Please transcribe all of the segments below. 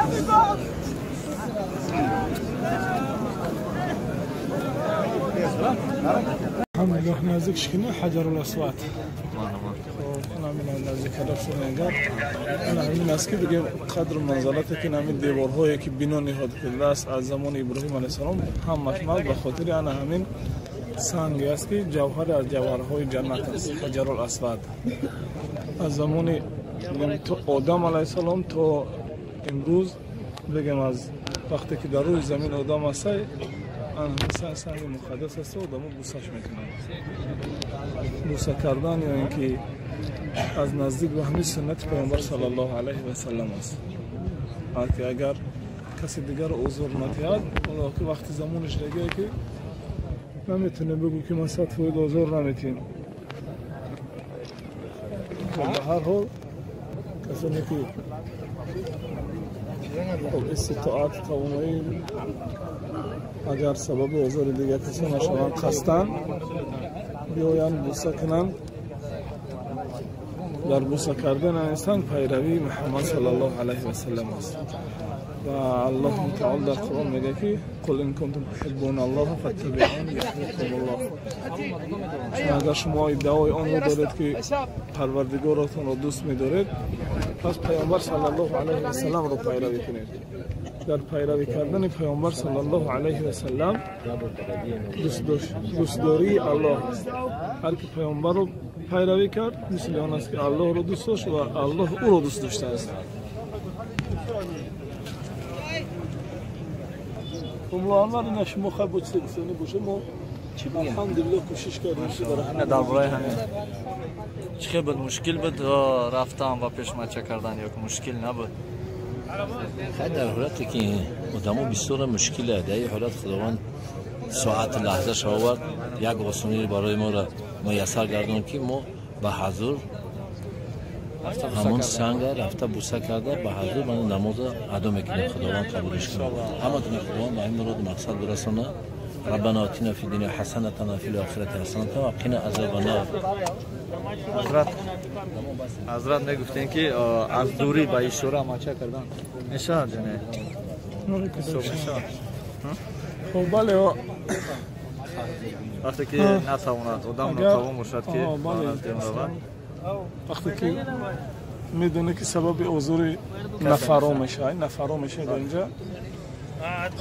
الحمد لله نازک شکنه حجر الاسود. انا من نزدیک هدف شدن انا همین است که بگیم قدر منزلت که همین دیوارهایی که بنا نهاد کرده است از زمان ابراهیم علیه السلام همش مال به خاطر انا همین سنگ است که جوهر از جوهرهای جنت است، حجر الاسود. از زمان تو آدم علیه السلام تا امروز بگم از وقتی که در روی زمین آدم است آن سنگ مقدس است و آدمو بوسش میکنند. بوسه کردن یا اینکه از نزدیک به همین سنت پیامبر صلی الله علیه و سلم است. که اگر کسی دیگر عذر ندهد، حالا که وقتی زمانش دیگه که نمیتونه بگو که من 100% عذر نمیتیم. به هر حال کسانی که استطاعت توانایی اگر سبب عذر دیگر کسی نشوند قصداً بیایند بوسه کنند، در بوسه کردن انسان پیروی محمد صلی الله علیه و سلم است. و الله متعال در قرآن میگه که قل ان کنتم تحبون الله فاتبعونی یحببکم الله. اگر شما ادعای آن را دارید که پروردگارتان را دوست می‌دارید، پس پیامبر صلی الله علیه و سلم را پیروی کنید. در پیروی کردن پیامبر صلی الله علیه و سلم دوستداری الله است. هر که پیامبر را پیروی کرد مثل آن است که الله را دوست داشت و الله او را دوست داشته است. الله شما خیلی با چیز گفتنی باشه ما الحمدلله کوشش کردیم که در برای همین چه بود مشکل بود رفتم و پیش مچه کردن یا مشکل نبود؟ خیلی در حالتی که آدمو بسیار مشکله، در این حالت خداوند ساعت لحظه آورد یک آسانی برای ما را میسر گردان که ما به حضور همون سنگ رفته بوسه کرده به حضور من نماز ادا میکنیم. خداوند قبولش کنه. همتون خداوند به این مراد مقصد برسانه. ربنا آتنا فی الدنیا حسنة و فی الاخرة حسنة و قنا عذاب النار. حضرت میگفتین که از دوری با اشاره ماچه کردن میشه نه؟ میشه. خب بله، وقتی که نتواند آدم ناتوان باشد که وقتی که میدونه که سبب عذر نفرا میشه، نفرا میشه در اینجا،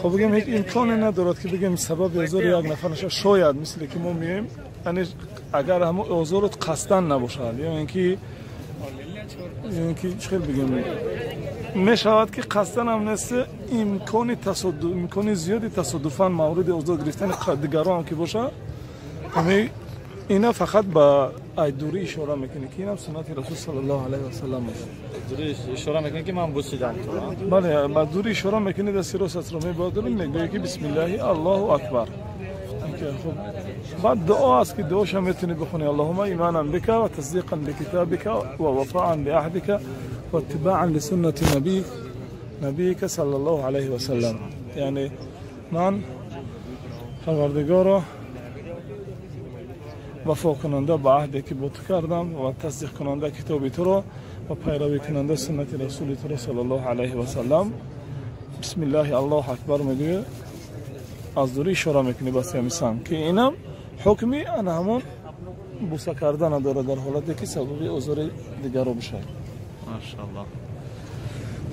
خب بگیم هیچ امکانی ندارد که بگیم سبب عذر یک نفر نشه. شاید مثل که ما میگیم یعنی اگر همون عذرت قصداً نباشد یا اینکه چه بگیم میشود که قصداً هم نیست، امکان تصادف، امکان زیادی تصادفاً مورد عذر گرفتن دیگران هم که باشه، همه اینا فقط با دوری اشاره میکنه که اینم سنت رسول صلی الله علیه و سلم است. دوری اشاره میکنه که من بوسیدم تو. بله، با دوری اشاره میکنه دست راست رو میبادریم میگه که بسم الله الله اکبر. خب بعد دعا است که دعاش هم میتونی بخونی اللهم ایمانا بك و تصدیقا بکتابک و وفاء بعهدک و اتباعا لسنة نبیک صلی الله علیه و سلم. یعنی من پروردگارا وفا کننده به عهدی که با تو کردم و تصدیق کننده کتاب تو را و پیروی کننده سنت رسول تو را صلی الله علیه و سلم. بسم الله الله اکبر میگوی، از دوری اشاره میکنی بس همیسان که اینم حکمی انا همون بوسه کردن داره در حالتی که سبب عذر دیگر رو بشه. ماشاءالله.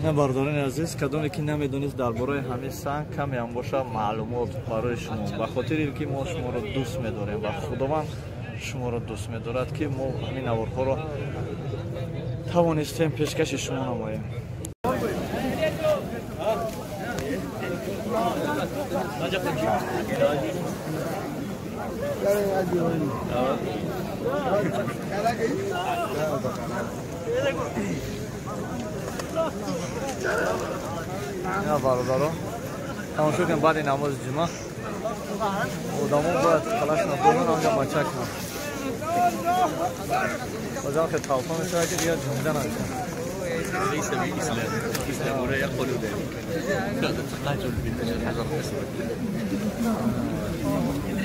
نه برداران عزیز، کدومی که نمیدونید درباره همین سنگ کمی هم باشه معلومات برای شما، به خاطر اینکه ما شما رو دوست میداریم و خداوند شما رو دوست میدارد که ما همین نوارها رو توانستیم پیشکش شما نماییم. نه برادران تماشا کنیم بعد نماز جمعه آدمو باید خلاص نکنن آنجا مچک کنن. بازم خیلی تلفن میشه که دیگه جمعه نمیشه. ليس بالإسلام، الإسلام لا يقول ذلك. قاتل بالحجر الأسود.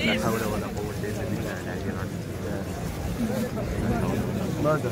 لا حول ولا قوة إلا بالله العلي العظيم. ماذا؟